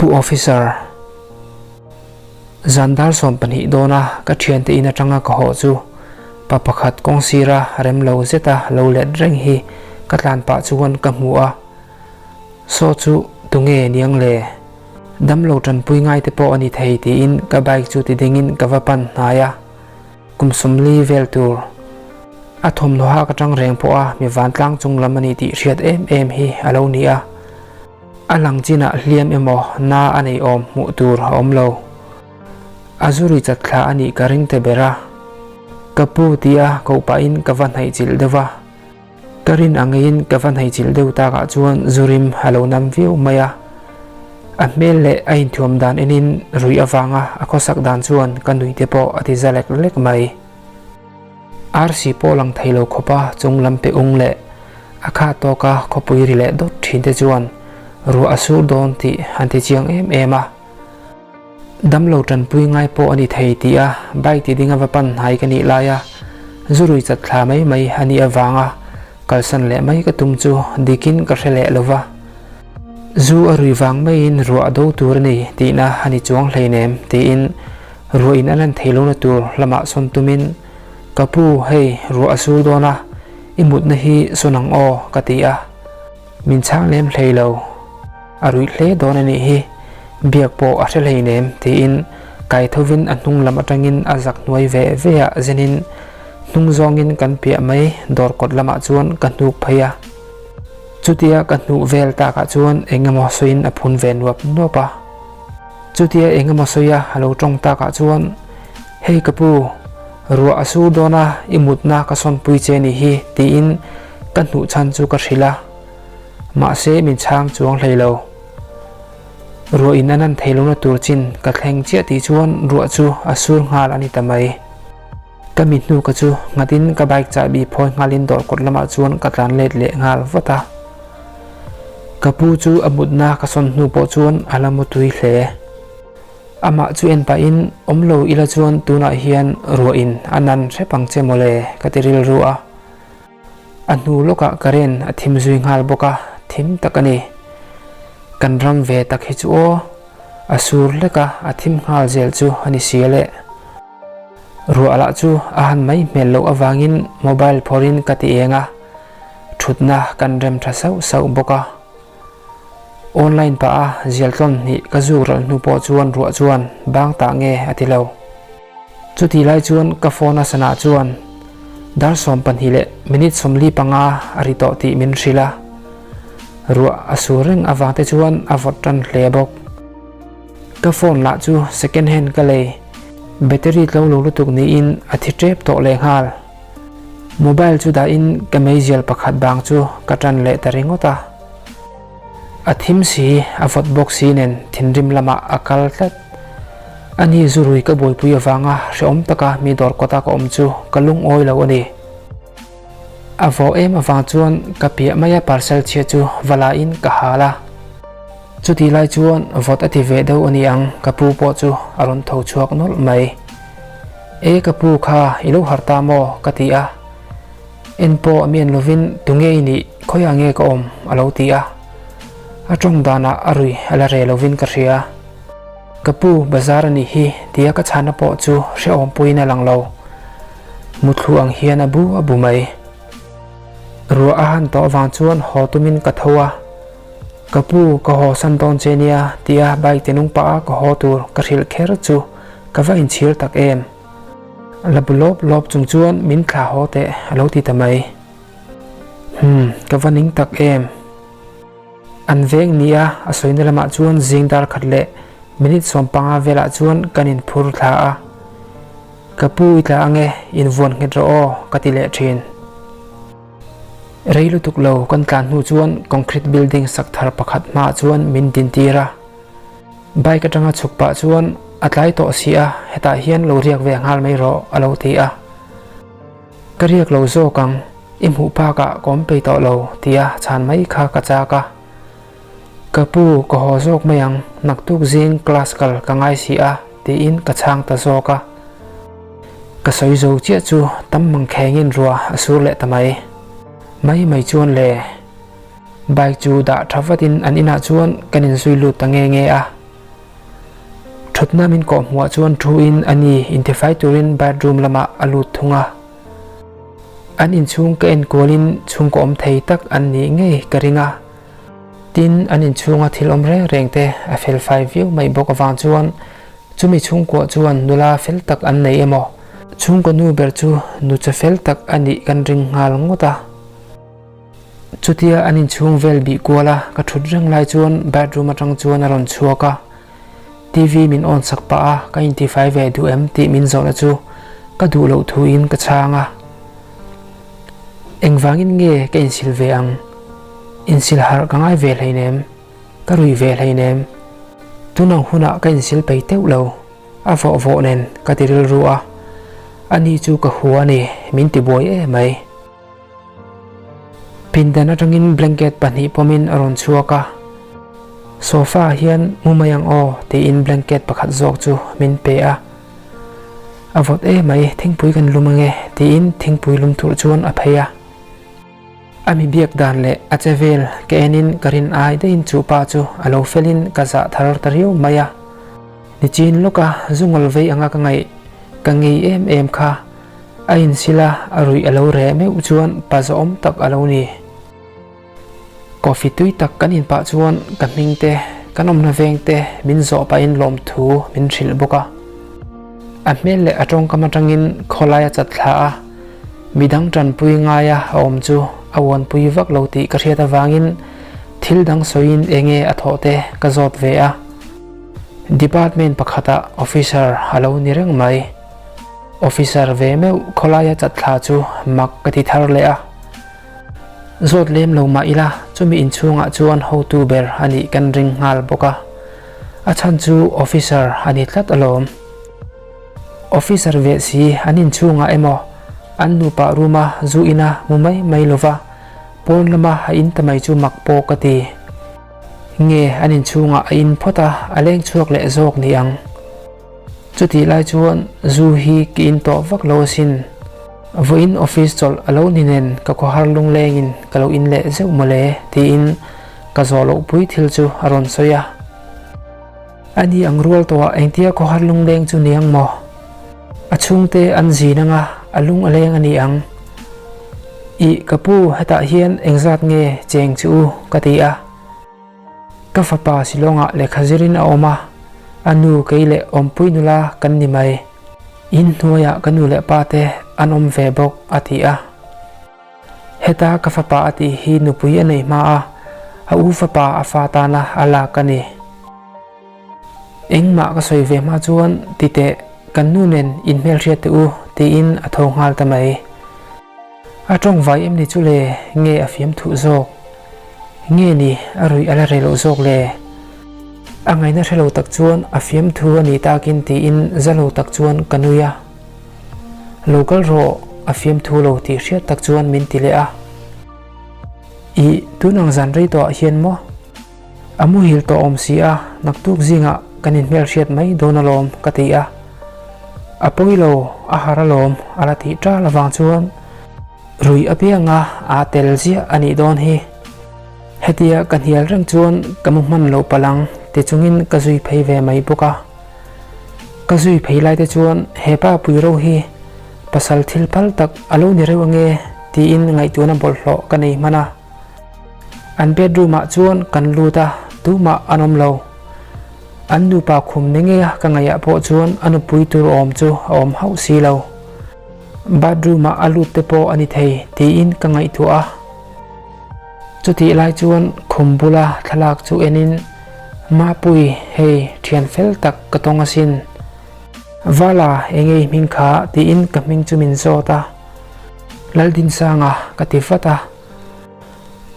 Pu Officer, zan dar 12 dawna ka thiante in atanga ka haw chu pa pakhat kawng sira rem lo zeta lo let reng hi ka tlan pah chuan ka hmu a. Saw chu tunge niang le? Damlo tanpui ngai te pawh a ni thei tiin ka bike chu ti dingin ka va pan hnai a. Kum 40 vel tur a thawmhnaw hak atang reng pawh a mi vantlang chung lam a ni tih hriat em em hi a lo ni a. A lang chinah hliam emaw na a nei awm hmuh tur a awm lo. A zuri chat thla a nih ka ring te ber a. Ka pu tia koh pahin ka va hnaih chilh deuh a. Ka rin angeiin ka va hnaihchilh deuh takah chuan zurim a lo nam viau mai a. A hmel leh a inthuam dan enin ruih avanga a khawsak dan chuan ka nui te pawh a ti za lek lek mai. Arsi pawh lang thei lo khawpa chung lam pe ung leh a kha tawka khawpui ri leh dawt thin te chuan ruah a sur dawn tih an ti chiang em em a. Damlo tanpui ngai pawh a ni thei tih a bike ti ding a va pan hnai ka nih lai a, zurui chat thla mai mai a nih avanga kalsan leh mai ka tum chu dikin ka hre leh lo va. Zu a rui vang maiin ruah a do tur a ni tihna a ni chuang hleinem tiin ruah in a lan thei lohna tur lamah sawn tumin ka pu hei ruah a sur dawn a, i mutna hi sawn ang aw ka ti a. Min chhang lem hlei lo. A ruih hle dawn a nih hi, biak pawh a hre hleinem tiin kai thovin a hnung lam atangin a zak hnuai ve ve ah zenin hnung zawngin kan piah mai dawr kawt lamah chuan ka hnuk phei a. Chutia ka hnuh vel takah chuan eng emaw sawiin a phun ve nuap nuap a. Chutia eng emaw sawi a lo tawng takah chuan Hei ka pu, ruah a sur dawn a, i mutna ka sawnpui che nih hi tiin ka hnuh chhan chu ka hrilh a. Mahse min chhang chuang hlei lo. Ruah in a nan thei lohna tur chin ka thleng chiah tih chuan ruah chu a sur nghal a ni ta mai. Ka mi hnu ka chu nghatin ka bike chahbi phawi nghalin dawr kawt lamah chuan ka tlan let leh nghal vat a. Ka pu chu a mutna ka sawn hnu pawh chuan a la mu tui hle. Amah chu en pahin awm lo ila chuan tunah hian ruah in a nan hrep ang che mawle ka ti rilru a. A hnu lawkah current a thim zui nghal bawk a, thim tak a ni. Kan ram ve tak hi chu aw, a sur hlek a, a thim nghal zel chu a ni si a le. Ruah lah chu a han mai hmel loh avangin mobile phawrhin ka ti eng a, thutna kan rem tha sauh sauh bawk a. Online pah a zial tlawn hnih ka zuk ralh hnu pawh chuan ruah chuan bang tah nge a ti lo. Chutih lai chuan ka phone a sanah chuan dar 12 leh minute 45 a ri tawh tih min hrilh a. Ruah a sur reng avang te chuan a vawt tan hle bawk. Ka phone lah chu second hand ka lei, battery tlo lo lutuk niin a thi tep tawh lehnghal. Mobile chu dahin ka meizial pakhat bang chu ka tan leh ta ringawt a. A thim si, a vawt bawk si nen thinrim lamah a kal tlat. Ani zurui ka buaipui avanga hrehawm taka mi dawr kawta ka awm chu ka lungawi lo a ni. A vawh em avang chuan ka piah maia parcel chhia chu va lain ka hal a. Chutih lai chuan vawt a ti ve deuh a ni ang ka pu pawh chu a rawn tho chhuak nawlh mai. E ka pu kha i lo harh ta maw? ka ti a. En pawh a mian lovin tunge i nih khawiah nge ka awm a lo ti a. A tawng danah a rui a la re lovin ka hria. Ka pu bazar a nih hi tia ka chhana pawh chu hrehawm puiin a lang lo. Muthlu ang hian a bu a bu mai. Ruah a han tawh avang chuan haw tumin ka tho a. Ka pu ka haw san dawn che nia tia bike ti nung pah a ka haw tur ka hrilh kher chu ka va inchhir tak em. La bu lawp lawp chung chuan min thla haw teh a lo ti ta mai. Hmm, ka va ning tak em. An veng nia a sawina lamah chuan zing dar khat leh minute 15 velah chuan kan inphur thla a. Ka pu i tla ange invuan nghet rawh aw ka ti leh thin. Rei lutuk lo kan tlan hnu chuan concrete building sak thar pakhat hmaah chuan min din tir a. Bike atanga chhuk pah chuan a tlai tawh si a, hetah hian lo riak ve nghal mai rawh a lo ti a. Ka riak lo zawk ang, i hmuh phakah ka awm pei tawh lo tia chhan mai kha ka chak a. Ka pu ka haw zawk mai ang, naktuk zing class kal ka ngai si a tiin ka chhang ta zawk a. Ka sawi zo chiah chu tam mangkhengin ruah a sur leh ta mai. Mai mai chuan le. Bike chu dah tha vatin an inah chuan kan inzui lut ta nge nge a. Thutna min kawh hmuah chuan thu in a ni intifai turin bathroom lamah a lut thung a. An inchhung ka enkualin chhungkaw awm thei tak an nih ngei ka ring a. Tin, an inchhunga thil awm reng reng te a felfai viau mai bawk avang chuan chumi chhungkuah chuan nula fel tak an nei emaw, chhungkaw nu ber chu nucha fel tak a nih kan ring nghal ngawt a. Chutia an inchhung vel bih kual a ka thut reng lai chuan bathroom atang chuan a rawn chhuak a, TV min on sak pah a ka intifai ve duh em tih min zawhna chu ka duh loh thuin ka chhang a. Engvangin nge ka insil ve ang? Insil harh ka ngai ve hleinem, ka rui ve hleinem. Tunang hunah ka insil pei teuh lo, a vawh vawh nen ka ti rilru a, ani chu ka hua a ni, min ti buai em mai. Pindan atangin blanket pahnih pawmin a rawn chhuak a, sofa ah hian mu mai ang aw tiin blanket pakhat zawk chu min pe a. A vawt e mai, thingpui kan lum ange tiin thingpui lum tur chuan a phei a. A mi biak dan leh a che vel ka enin ka rin ai daihin chu pa chu a lo felin ka zah thar ta riau mai a. Nichin lawka zungawl vei anga ka ngaih ka ngei em em kha a insil a, a ruih a lo reh meuh chuan pa zawhawm tak a lo ni. Coffee tui tak kan in pah chuan ka hming te, kan awmna veng te min zawh pahin lawmthu min hrilh bawk a. A hmel leh a tawngkam atangin khawlai a chat thla a, midang tanpui ngaia a awm chu a uanpui vak lo tih ka hriat avangin thil dang sawiin enge a thawh te ka zawt ve a. Department pakhatah officer a lo ni reng mai. Officer ve meuh khawlaia chat thla chu mak ka ti thar leh a. Zawt lem lo mah ila chumi inchhungah chuan hotu ber a nih kan ring nghal bawk a, a chhan chu officer a ni tlat alawm. Officer ve si an inchhungah emaw an nupa room a zu ina mu mai mai lova pawn lama a in ta mai chu mak pawh ka ti. Nge an inchhungah a in phawt a, a leng chhuak leh zawk ni ang. Chutih lai chuan zu hi ka in tawh vak lo asin. Vawiin office chawlh a lo ni nen ka khawhar lunglengin ka lo in leh zeuh mawle tiin ka zawh loh pui thil chu a rawn sawi a. A ni ang rual tawhah engtia khawhar lungleng chu ni ang maw? A chhungte an zin anga a lung a leng a ni ang. Ih ka pu hetah hian engzat nge cheng chu u ka ti a. Ka fapa Shillong-ah lehkha zirin a awm a, a nu kei leh awmpui nula kan ni mai. In hnuaiah ka nu leh pa te an awm ve bawk a ti a. Heta ka fapa a tih hi nupui a nei hma a, a u fapa a fa tana a lak a ni. Engmah ka sawi ve hma chuan titeh kan nu nen inhmelhriat teh u tiin a tho nghal ta mai. A tawng vai em ni chu le, nge a fiam thuh zawk? Nge ni a ruih a la reh loh zawk le? A ngaihna hre lo tak chuan a fiam thu a nih takin tiin za lo tak chuan ka nui a. Lo kal rawh, a fiam thu lo tih hriat tak chuan min ti leh a. Ih, tun ang zan rei tawhah hian maw? A muhil tawh awm si a, naktuk zingah kan inhmelhriat mai dawn alawm ka ti a. A pawi lo, a har alawm a la tih ṭal avang chuan rui apianga aa tel ziah a nih dawn hi. Hetia ka hnial reng chuan ka mu hman loh palh ang ti chungin ka zui phei ve mai bawk a. Ka zui phei lai te chuan hepa pui ro hi pasal thil phal tak a lo ni reuh ange tiin ngaihtuahna bawlhhlawh ka nei hman a. An bedroom ah chuan kan lut a, tumah an awm lo. An nupa khum ni ngei a ka ngaihah pawh chuan a nupui tur awm chu a awm hauh si lo. Bathroom ah a lut te pawh a ni thei tiin ka ngaihtuah a. Chutih lai chuan khum bula thlalak chu enin, Mapui, hei thian fel tak ka tawng asin. Vala, enge i hming kha tiin ka hming chu min zawt a. Laldinsanga ka ti vat a.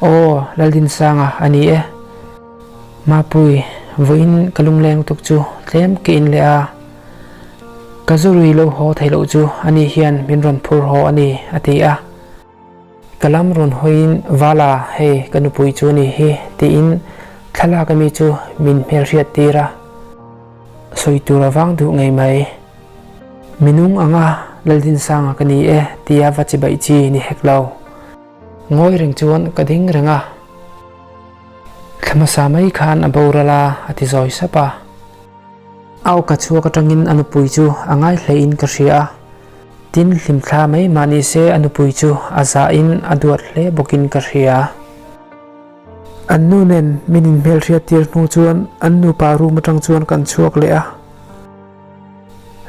Aw, Laldinsanga a ni e. Mapui, vawiin ka lungleng tuk chu tlem ka in leh a. Ka zurui lo haw thei loh chu ani hian min rawn phur haw a ni, a ti a. Ka lam rawn hawiin, Vala, hei ka nupui chu a ni hi, tiin thlalak ami chu min hmelhriat tir a. Sawi tur a vang duh ngei mai. Minung anga Laldinsanga ka ni e tia va chibaih chi ni hek lo. Ngawi reng chuan ka ding reng a. Thla hmasa mai khan a boral a, a ti zawi sap a. A awka chhuak atangin a nupui chu a ngai hlein ka hria a. Tin, hlimthla mai mah ni se a nupui chu a zahin a duat hle bawkin ka hria. An nu nen min inhmelhriat tir hnu chuan an nupa room atang chuan kan chhuak leh a.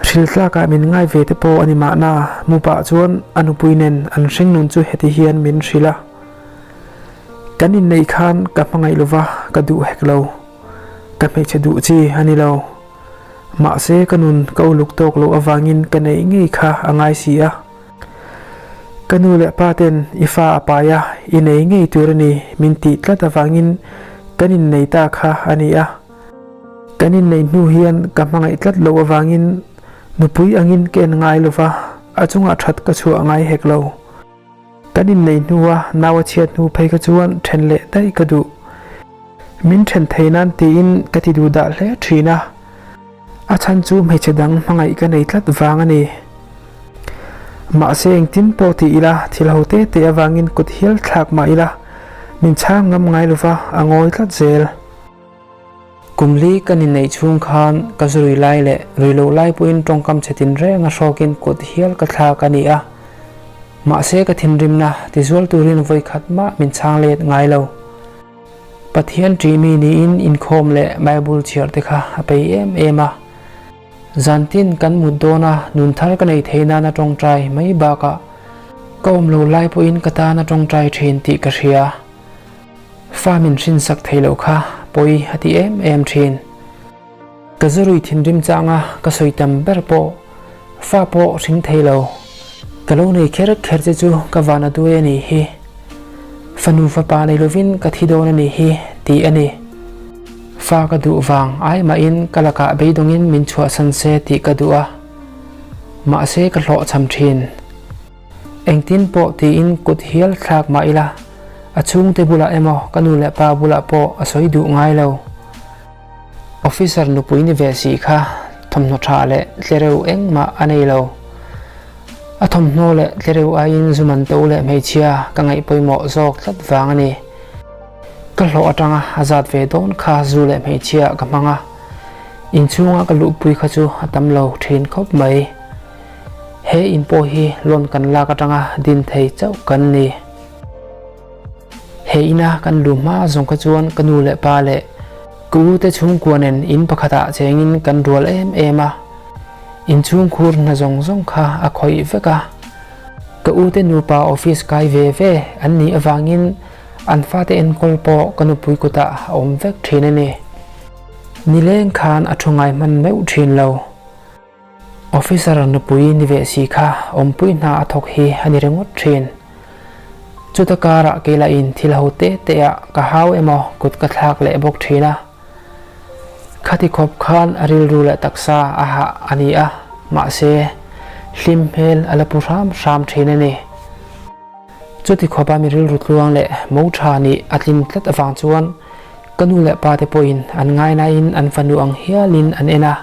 Hriltlakah min ngai ve te pawh a ni mahna, mu pah chuan a nupui nen an hringnun chu heti hian min hrilh a. Kan inneih khan ka hmangaih lova ka duh hek lo. Ka hmeichhe duh chi a ni lo. Mahse ka nun ka uluk tawk loh avangin ka neih ngei kha a ngai si a. Ka nu leh pa ten i fa a pai a, i nei ngei tur a ni min tih tlat avangin kan innei ta kha a ni a. Kan inneih hnu hian ka hmangaih tlat loh avangin nupui angin ka en ngai lova, a chungah that ka chhuah ngai hek lo. Kan inneih hnua nau a chhiat hnu phei kha chuan then leh daih ka duh. Min then thei nan tiin ka ti duh dah hle thin a, a chhan chu hmeichhe dang hmangaih ka nei tlat vang a ni. Mahse engtin pawh ti ila thil ho te te avangin kut hial thlak mah ila min chhang ngam ngai lova a ngawi tlat zel. Kum li kan inneih chhung khan ka zu rui lai leh rui loh lai pawhin tawngkam chhe tin reng a hrawkin kut hial ka thlak a ni a. Mahse ka thinrimna tizual turin vawi khat mah min chhang let ngai lo. Pathian ṭih mi niin inkhawm leh Bible chhiar te kha a pei em em a. Zantin kan mut dawn a nun thar ka nei thei nana tawngtai mai bakah ka awm lo lai pawhin ka tan a tawngtai ṭhin tih ka hria. Fa min hrinsak thei loh kha pawi a ti em em thin. Ka zurui thinrim changa ka sawi tam ber pawh fa pawh hring thei lo. Ka lo nei kher kher che chu ka van a duai a nih hi. Fanu fapa nei lovin ka thi dawn a nih hi tih a ni. Fa ka duh vang ai mahin ka lakah beidawngin min chhuahsan se tih ka duh a. Mahse ka hlawhchham thin. Engtin pawh tiin kut hial thlak mah ila, a chhungte bulah emaw ka nu leh pa bulah pawh a sawi duh ngai lo. Officer nupui ni ve si kha thawmhnaw tha leh tlereuh engmah a nei lo. A thawmhnaw leh tlereuh aiin zu man to leh hmeichhia ka ngaih pawimawh zawk tlat vang a ni. Ka hlawh atanga a zat ve dawn kha zu leh hmeichhia ka hmang a, inchhunga ka luhpui kha chu a tam lo thin khawp mai. He in pawh hi loan kan lak atanga din thei chauh kan ni. He ina kan lu hma zawng kha chuan ka nu leh pa leh ka u te chhungkua nen in pakhatah chengin kan rual em em a. In chhungkhur hna zawng zawng kha a khawih vek a. Ka u te nupa office kai ve ve an nih avangin an fate enkawl pawh ka nupui kutah a awm vek thin a ni. Nileng khan a thu ngai hman meuh thin lo. Officer nupui ni ve si kha awmpui hna a thawk hi a ni ringawt thin. Chuta karah kei lahin thil ho te te ah ka hau emaw kut ka thlak leh bawk thin a. Khati khawp khan a rilru leh taksa a hah a ni a, mahse hlim hmel a la pu hram hram thin a ni. Chuti khawpa mi rilru tluang leh mo tha nih a tling tlat avang chuan ka nu leh pa te pawhin an ngainain an fanu ang hialin an en a.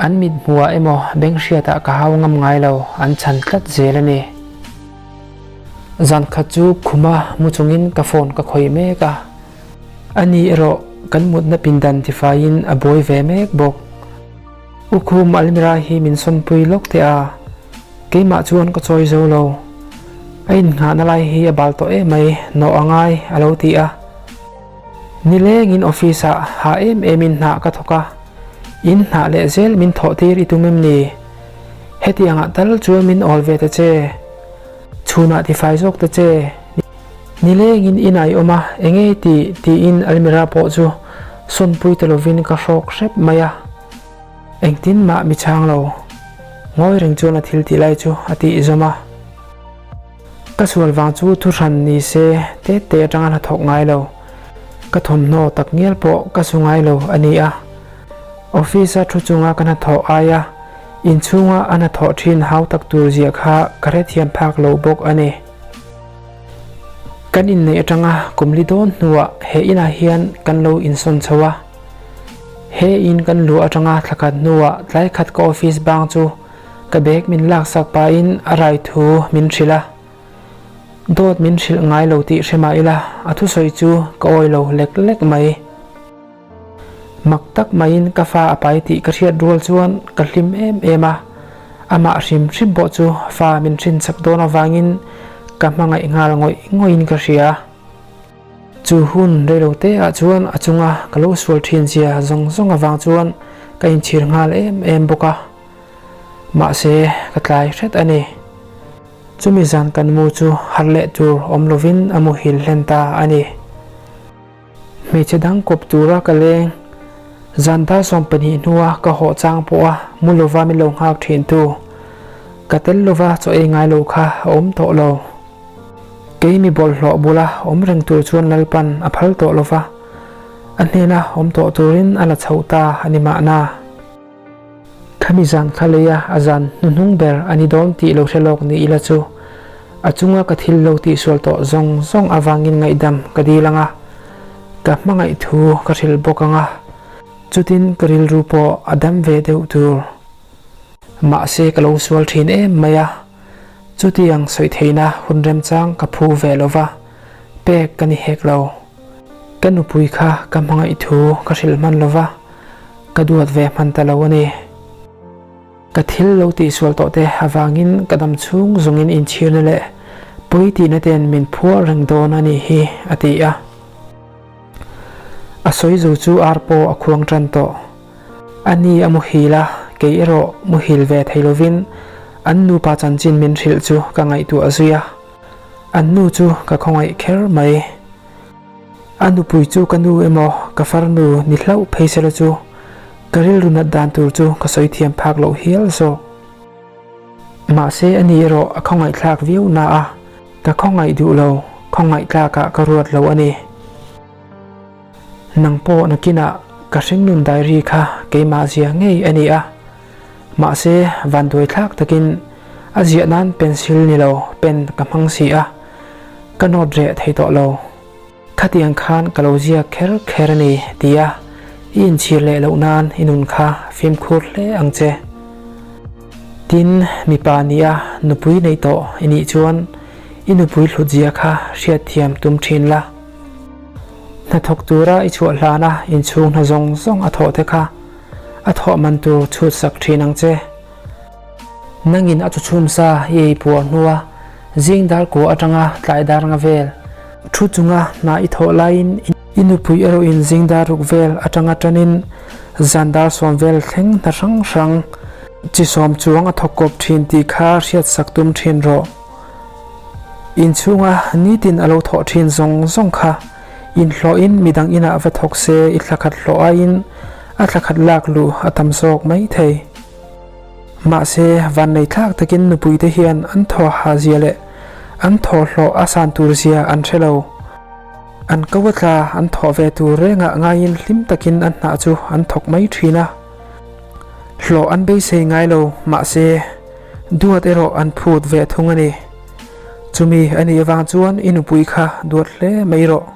An mit hmuhah emaw beng hriatah ka hau ngam ngai lo, an chhan tlat zel a ni. Zan khat chu khuma mu chungin ka phone ka khawih mek a. Ani erawh kan mutna pindan tifaiin a buai ve mek bawk. U Khum Almira hi min sawnpui lawk teh a, keimah chuan ka chawi zo lo. A innghahna lai hi a bal tawh em mai, nawh a ngai a lo ti a. Nilengin office ah hah em emin hnah ka thawk a, in hnah leh zel min thawh tir i tum em ni? Hetiangah tal chuan min awl ve ta che, chhunah tifai zawk ta che. Nilengin inah i awm a, enge i tih? tiin Almira pawh chu sawnpui ta lovin ka hrawk hrep mai a. Engtin mah mi chhang lo. Ngawi reng chuan a thil tih lai chu a tih zawm a. Ka sual vang chu thu hran ni se te te atanga hnathawk ngai lo. Ka thawmhnaw tak ngial pawh ka su ngai lo a ni a. Office a thu chunga ka hnathawh aia inchhunga a hnathawh thin hau tak tur zia kha ka hrethiam phak lo bawk a ni. Kan inneih atanga kum li dawn hnuah he inah hian kan lo insawn chho a. He in kan luh atanga thla khat hnuah tlai khat ka office bang chu ka bag min laksak pahin a rai thu min hrilh a. Dawt min hrilh ngai lo tih hre mah ila a thusawi chu ka awi lo lek lek mai. Mak tak maiin ka fa a pai tih ka hriat rual chuan ka hlim em em a, amah hrim hrim pawh chu fa min hrin chak dawn avangin ka hmangaih nghal ngawih ngawih in ka hria. Chu hun reilote ah chuan a chunga ka lo sual thin zia zawng zawng avang chuan ka inchhir nghal em em bawk a. Mahse ka tlai hret a ni. Chumi zan kan mu chu harh leh tur awm lovin a muhil hlen ta a ni. Hmeichhe dang kawp tura ka leng. Zan dar 12 hnua ka hawh chang pawha mu lova min lo nghak thin tu. Ka tel lova chaw ei ngai lo kha a awm tawh lo. Kei mi bawlhhlawh bula awm reng tur chuan Lalpan a phal tawh lova, a hnena awm tawh turin a la chhoh ta a ni mahna. Khami zan kha leia a zan hnuhnung ber a ni dawn tih lo hre lawk ni ila chu a chunga ka thil lo tihsual tawh zawng zawng avangin ngaihdam ka dil ang a, ka hmangaih thu ka hrilh bawk ang a, chutin ka rilru pawh a dam ve deuh tur. Mahse ka lo sual thin em mai a, chutiang sawi theihna hun remchang ka phu ve lo va, pek ka ni hek lo. Ka nupui kha ka hmangaih thu ka hrilh hman lo va. Ka duat ve hman ta lo a ni. Ka thil lo tihsual tawh te avangin ka dam chhung zawngin inchhirna leh pawi tihna ten min phuah reng dawn a nih hi, a ti a. A sawi zo chu ar pawh a khuang tan tawh. A ni a muhil a, kei erawh muhil ve thei lovin an nupa chanchin min hrilh chu ka ngaihtuah zui a. An nu chu ka khawngaih kher mai. A nupui chu ka nu emaw ka farnu ni hlauh phei sela chu ka rilru nat dan tur chu ka sawi thiam phak loh hial zawk. Mahse a ni erawh a khawngaihthlak viau na a, ka khawngaih duh lo, khawngaihthlakah ka ruat lo a ni. Nang pawh nakinah ka hringnun diary kha keimah zia ngei a ni a, mahse vanduaithlak takin a ziah nan pencil ni lo pen ka hmang si a, Ka nawt reh thei tawh lo. Khatiang khan ka lo ziak kher kher a ni, ti a, i inchhir leh loh nan i nun kha fimkhur hle ang che. Tin, mipa nia nupui nei tawh i nih chuan i nupui hlutzia kha hriatthiam tum thin la. Hnathawk tura i chhuah hlana inchhung hna zawng zawng a thawh te kha a thawh man tur chhut sak thin ang che. Nangin a chuchhum sa i ei puah hnua zing dar kua atanga tlai dar nga vel thu chunga hna i thawh laiin i nupui erawhin zing dar ruk vel atanga tanin zan dar sawm vel thleng hna hrang hrang chi sawm chuang a thawk kawp thin tih kha hriat sak tum thin rawh. Inchhunga nitin a lo thawh thin zawng zawng kha inhlawhin midang inah va thawk se i thlakhat hlawh aiin a thlakhat lak luh a tam zawk mai thei. Mahse, vannei thlak takin nupuite hian an thaw ha zia leh an thaw hlawh a san tur zia an hre lo. An ko a tla an thawh ve tur rengah ngaiin hlim takin an hnah chu an thawk mai thin a. Hlawh an beisei ngai lo, mahse, duat erawh an phut ve thung a ni. Chumi a nih avang chuan i nupui kha duat hle mai rawh.